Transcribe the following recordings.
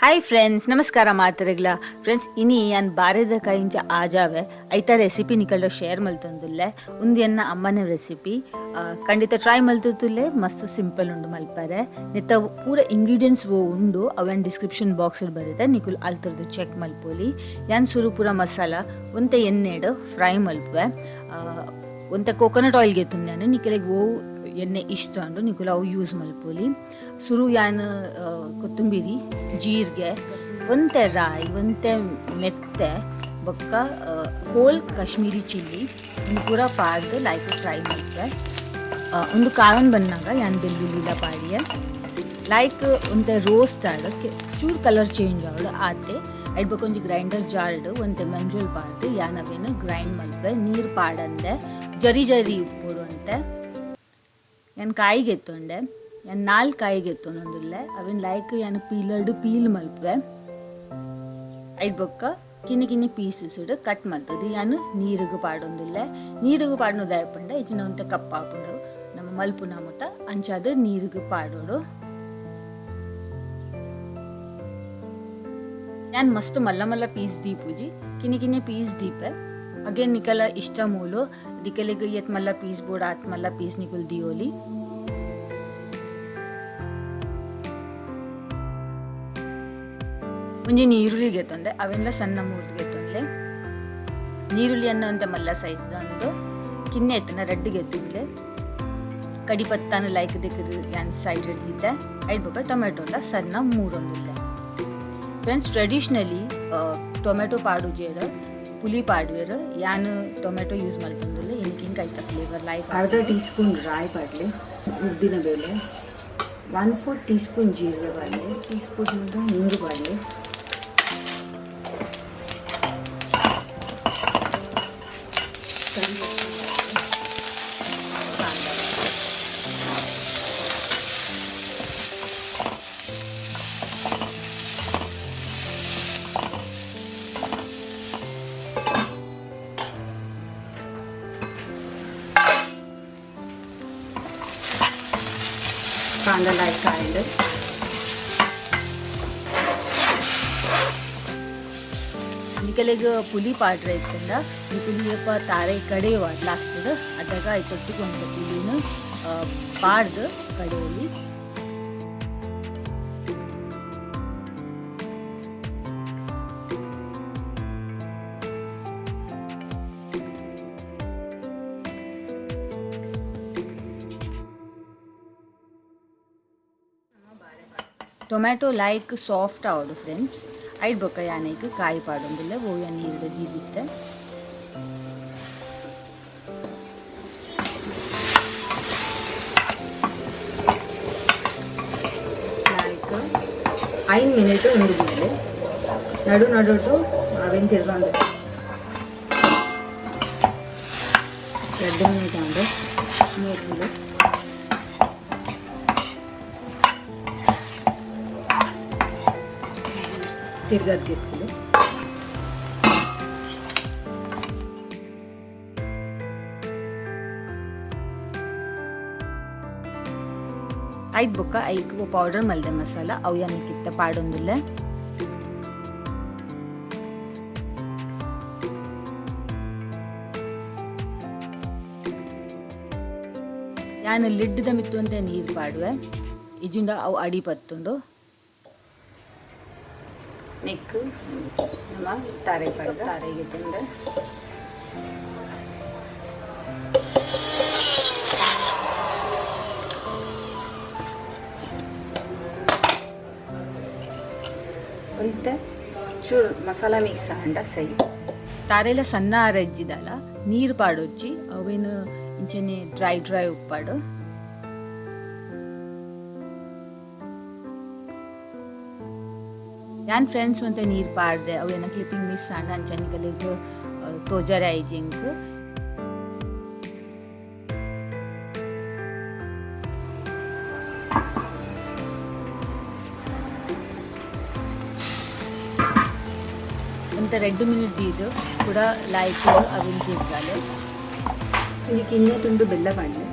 Hi friends, ನಮಸ್ಕಾರ ಮಾತರೆಗ್ಲ. Friends, ಇನಿ ಯಾನ್ ಬಾರೆದ ಕಾಯಿಂಚ ಆಜಾವೆ ಐತ ರೆಸಿಪಿ ನಿಕಲ್ಡ ಶೇರ್ ಮಲ್ತೊಂದುಲ್ಲೆ. ಉಂದು ಎನ್ನ ಅಮ್ಮನ ರೆಸಿಪಿ. ಖಂಡಿತ ಟ್ರೈ ಮಲ್ತೊಂದುಲ್ಲೆ. ಮಸ್ತ್ ಸಿಂಪಲ್ ಉಂಡು ಮಲ್ಪರೆ. ನೆತ್ತ ಪೂರ ಇಂಗ್ರೀಡಿಯೆಂಟ್ಸ್ ಓ ಉಂಡು ಅವೆನ್ ಡಿಸ್ಕ್ರಿಪ್ಷನ್ ಬಾಕ್ಸ್ ಬರೆದ, ನಿಕುಲು ಅಲ್ತರ್ದು ಚೆಕ್ ಮಲ್ಪೊಲಿ. ಯಾನ್ ಸುರು ಪೂರ ಮಸಾಲ ಒಂತೆ ಎಣ್ಣೆಡ್ ಫ್ರೈ ಮಲ್ಪುವೆ. ಒಂತೆ ಕೋಕೋನಟ್ ಆಯಿಲ್ ಗೆತ್ತುಂದು. ನಿಕಲೆಗ್ ಓ ಎಣ್ಣೆ ಇಷ್ಟ ಉಂಡು ನಿಕುಲು ಅವು ಯೂಸ್ ಮಲ್ಪೊಲಿ. ಸುರು ಯಾನ್ ಕೊತ್ತಂಬರಿ, ಜೀರಿಗೆ, ಒಂತೆ ರಾಯಿ, ಒಂತೆ ಮೆತ್ತೆ ಬೊಕ್ಕ ಹೋಲ್ ಕಾಶ್ಮೀರಿ ಚಿಲ್ಲಿ ಉಂದು ಪೂರ ಪಾಡ್ದು ಲೈಕ್ ಫ್ರೈ ಮಲ್ಪುವೆ. ಉಂದು ಕಾಯೊಂದು ಬಂದಾಗ ಯಾನ್ ಬೆಳ್ಳುಳ್ಳಿಲ ಪಾಡಿಯೆ. ಲೈಕ್ ಒಂತೆ ರೋಸ್ಟ್ ಆಡ್, ಚೂರು ಕಲರ್ ಚೇಂಜ್ ಆವಡ್ ಆತೆ. ಐಟ್ ಬೊಕ ಒಂಜಿ ಗ್ರೈಂಡರ್ ಜಾರ್ಡ್ ಒಂತೆ ಮಂಜೊಲ್ ಪಾಡ್ದು ಯಾನ್ ಅವೆನ್ ಗ್ರೈಂಡ್ ಮಲ್ಪುವೆ, ನೀರು ಪಾಡಂದೆ. ಜರಿ ಜರಿ ಉಪ್ಪೊಡು ಅಂತೆ. ಯಾನ್ ಕಾಯಿ ಗೆತ್ತೊಂಡೆ. ಯಾನ್ ನಾಲ್ ಕಾಯಿ ಗೆತ್ತೊಂದುಲ್ಲೆ. ಅವೆನ್ ಲೈಕ್ ಯಾನ್ ಪೀಲರ್ಡ್ ಪೀಲ್ ಮಲ್ಪುವೆ. ಐಟ್ ಬೊಕ್ಕ ಕಿನ್ನಿ ಕಿನ್ನಿ ಪೀಸಸ್ ಕಟ್ ಮಲ್ತದು ಯಾನ್ ನೀರುಗು ಪಾಡೊಂದುಲ್ಲೆ. ನೀರುಗು ಪಾಡುನ ದಾಯೆ ಪಂಡ ಇಜ್ಜಿಂಡ ಒಂತೆ ಕಪ್ಪಾಪುಂಡು ನಮ್ಮ ಮಲ್ಪುನ ಮುಟ. ಅಂಚಾದ್ ನೀರುಗು ಪಾಡೊಡು. ಯಾನ್ ಮಸ್ತ್ ಮಲ್ಲ ಮಲ್ಲ ಪೀಸ್ ದೀಪುಜಿ, ಕಿನ್ನಿ ಕಿನ್ನಿ ಪೀಸ್ ದೀಪೆ. ಅಗೇನ್ ನಿಕಲ ಇಷ್ಟ ಮೂಲು, ನಿಕಲೆಗ್ ಏತ್ ಮಲ್ಲ ಪೀಸ್ ಬೋಡು ಆತ್ ಮಲ್ಲ ಪೀಸ್ ನಿಕುಲು ದಿಯೋಲಿ. ಒಂಜಿ ನೀರುಳ್ಳಿ ಗೆತ್ತೊಂದೆ, ಅವೆನ್ಲ ಸಣ್ಣ ಮೂರ್ದು ಗೆತ್ತೊಂಡ್ಲೆ. ನೀರುಳ್ಳಿ ಅನ್ನ ಒಂತೆ ಮಲ್ಲ ಸೈಜ್ ಒಂದು ಕಿನ್ನೆ ಎತ್ತುನ ರಡ್ಡ್ ಗೆತ್ತೊಂಡ್ಲೆ. ಕಡಿ ಪತ್ತಾನ ಲೈಕ್ ದಿಕ್ಕದು ಯಾನ್ ಸೈಡ್ ದೀತೆ. ಐಟ್ ಬೊಕ ಟೊಮೆಟೊಲ ಸಣ್ಣ ಮೂರೊಂದುಲ್ಲೆ. ಫ್ರೆಂಡ್ಸ್, ಟ್ರೆಡಿಷನಲಿ ಟೊಮೆಟೊ ಪಾಡುಜೆರ್, ಪುಲಿ ಪಾಡುವೆರ್. ಯಾನ್ ಟೊಮೆಟೊ ಯೂಸ್ ಮಲ್ತೊಂದುಲ್ಲೆ. ಇಂಕ್ ಇಂಕ್ ಐತ ಫ್ಲೇವರ್ ಲೈಕ್. ಅರ್ಧ ಟೀ ಸ್ಪೂನ್ ರಾಯಿ ಪಾಡ್ಲೆ, ಉದ್ದಿನ ಬೇಳೆ, 1/4 ಟೀ ಸ್ಪೂನ್ ಜೀರಿಗೆ ಪಾಡ್ಲೆ, ಟೀ ಸ್ಪೂನ್ ಇಂಗು ಪಾಡ್ಲೆ. ಕಾಂದ ಲೈಕ್ ಆಂಡ್ ನಿಕಲೆಗ್ ಪುಲಿ ಪಾಡ್ರೆ ಇತ್ತಂಡ ನಿಕುಲು ಏಪ ತಾರೆ ಕಡೆಯುವ ಲಾಸ್ಟ್ ಅದಾಗ ಐತೊಟ್ಟಿಗೆ ಒಂತೆ ಪುಲಿನ ಪಾಡ್ದು ಕಡೆಯಲಿ. ಟೊಮ್ಯಾಟೊ ಲೈಕ್ ಸಾಫ್ಟ್ ಆವೊಡು ಫ್ರೆಂಡ್ಸ್. ಐಟ್ ಬೊಕ್ಕ ಯಾನ್ ಐಕ್ ಕಾಯಿ ಪಾಡೊಂದುಲ್ಲೆ, ಓ ಯಾನ್ ನೀರ್ಡ್ ದೀದಿತ್ತೆ. ಲೈಕ್ 5 ಮಿನಿಟ್ ಉಂಡು ಬಿಡಲೆ. ನಡು ನಡುಟು ಅವೆನ್ ತಿರ್ಗೊಂಡು 2 ಮಿನಿಟ್ ಆಂಡ್ ನೀರು. ತಿರ್ಗದ್ ಗೆತ್ತುಲು. ಐಟ್ ಬೊಕ್ಕ ಐಕ್ ಪೌಡರ್ ಮಲ್ದೆ ಮಸಾಲ, ಅವು ಯಾನ್ ಇತ್ತೆ ಪಾಡೊಂದುಲ್ಲೆ. ಯಾನ್ ಲಿಡ್ದ ಮಿತ್ತ್ ಒಂತೆ ನೀರು ಪಾಡುವೆ, ಇಜ್ಜಿಂಡ ಅವು ಅಡಿ ಪತ್ತುಂಡು. ನೆಕ್ಕ್ ನಮ್ಮ ತಾರೆ ಪಾಡ್ದ ತಾರೆಗೆ ತಿಂದ ಒಂತೆ ಚೂರು ಮಸಾಲ ಮಿಕ್ಸ್ ಆಂಡ ಸೈ. ತಾರೆಲ ಸಣ್ಣ ಅರಜ್ಜಿದಲ್ಲ, ನೀರು ಪಾಡೊಚ್ಚಿ, ಅವೇನು ಇಂಚನೆ ಡ್ರೈ ಡ್ರೈ ಉಪ್ಪಾಡು. ಯಾನ್ ಫ್ರೆಂಡ್ಸ್ ಒಂತೆ ನೀರು ಪಾಡ್ದೆ, ಅವು ಎನ್ನ ಕ್ಲಿಪ್ಪಿಂಗ್ ಮಿಸ್ ಆಂಡ, ಅಂಚ ನಿಕಲೆಗ್ ತೋಜರೆ ಆಯಿಜಿ ಎಂಕ್. ಒಂತೆ 2 ಮಿನಿಟ್ ದೀದ್ ಕೂಡ ಲೈಕ್ ಅವೆನ್ ತಿರ್ಗಾಲೆ. ಒಂಜಿ ಕಿನ್ಯ ತುಂಡು ಬೆಲ್ಲ ಪಾಡ್ಲೆ.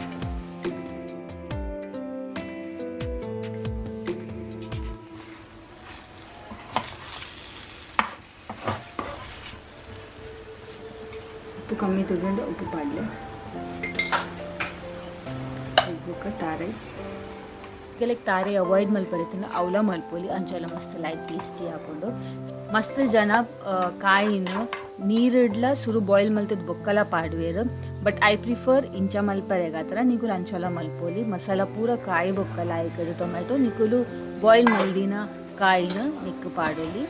ಉಪ್ಪು ಕಮ್ಮಿ ತೋಜುಂಡ ಉಪ್ಪು ಪಾಡ್ಲೆ. ಬೊಕ್ಕ ತಾರೆ. ಕೆಲಕ್ ತಾರೆ ಅವಾಯ್ಡ್ ಮಲ್ಪರೆ ಅವಲ ಮಲ್ಪೊಲಿ, ಅಂಚಲ ಮಸ್ತ್ ಲೈಟ್ ಟೇಸ್ಟಿ ಆಪುಂಡು. ಮಸ್ತ್ ಜನ ಕಾಯಿನ್ ನೀರಿಡ್ಲ ಸುರು ಬಾಯ್ಲ್ ಮಲ್ತದ ಬೊಕ್ಕಲ ಪಾಡುವೆರ್. ಬಟ್ I prefer ಇಂಚ ಮಲ್ಪರೆಗಾತ್ರ. ನಿಕುಲು ಅಂಚಲ ಮಲ್ಪೊಲಿ. ಮಸಾಲ ಪೂರ ಕಾಯಿ ಬೊಕ್ಕಲ ಆಯ್ಕಡ್ ಟೊಮೆಟೊ ನಿಕುಲು ಬಾಯ್ಲ್ ಮಲ್ದಿನ ಕಾಯಿನ ನಿಕ್ಕು ಪಾಡೊಲಿ.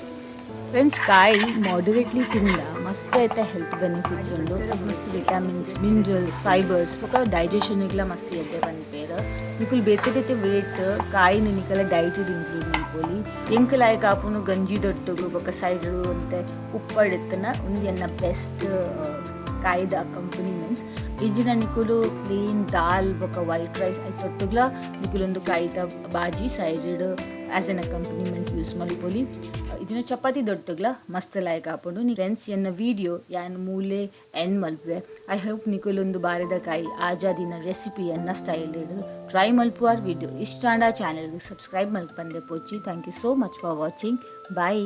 ಫ್ರೆಂಡ್ಸ್, ಕಾಯಿ ಮಾಡರೇಟ್ಲಿ ತಿಂದ ಮಸ್ತ್ ಐತ ಹೆಲ್ತ್ ಬೆನಿಫಿಟ್ಸ್ ಉಂಡು. ಮಸ್ತ್ ವಿಟಮಿನ್ಸ್, ಮಿನರಲ್ಸ್, ಫೈಬರ್ಸ್ ಬೊಕ್ಕ ಡೈಜೆಷನ್ಗ್ಲ ಮಸ್ತ್ ಎಡ್ಡೆ ಪನ್ಪೆರ್. ನಿಕುಲು ಬೇತೆ ಬೇತೆ ವೇಟ್ ಕಾಯಿನ ನಿಕಲ ಡೈಟ್ ಇನ್ಕ್ಲೂಡ್ ಮಲ್ಪೊಲಿ. ಎಂಕುಲು ಲಾಯ್ಕ್ ಆಪುನು ಗಂಜಿ ದೊಟ್ಟುಗು ಬೊಕ್ಕ ಸೈಡ್ ಒಂತೆ ಉಪ್ಪಡ್ ಇತ್ತುನ ಉಂದು ಎನ್ನ ಬೆಸ್ಟ್ ಕಾಯಿದ ಅಕಂಪನಿಮೆಂಟ್ಸ್. ಇಜ್ಜಿಡ ನಿಕುಲು ಪ್ಲೇನ್ ದಾಲ್ ಬೊಕ್ಕ ವೈಟ್ ರೈಸ್ ಐತೊಟ್ಟುಗ್ಲ ನಿಕುಲೊಂದು ಕಾಯಿದ ಬಾಜಿ ಸೈಡ್ ಆಸ್ ಎನ್ ಅಕಂಪನಿಮೆಂಟ್ ಯೂಸ್ ಮಲ್ಪೊಲಿ. ಇಜ್ಜಿಡ ಚಪಾತಿ ದೊಟ್ಟುಗ್ಲ ಮಸ್ತ್ ಲಾಯ್ಕ್ ಆಪುಂಡು. ಫ್ರೆಂಡ್ಸ್, ಎನ್ನ ವಿಡಿಯೋ ಯಾನ್ ಮೂಲೆ ಎಂಡ್ ಮಲ್ಪುವೆ. I hope ನಿಕುಲೊಂದು ಬಾರೆದ ಕಾಯಿ ಆಜಾದಿನ ರೆಸಿಪಿ ಎನ್ನ ಸ್ಟೈಲ್ ಟ್ರೈ ಮಲ್ಪುವಾರ್. ವಿಡಿಯೋ ಇಷ್ಟ ಆಂಡ ಚಾನೆಲ್ಗೆ subscribe ಮಲ್ಪಂದೆ ಪೋಚಿ. Thank you so much for watching. Bye.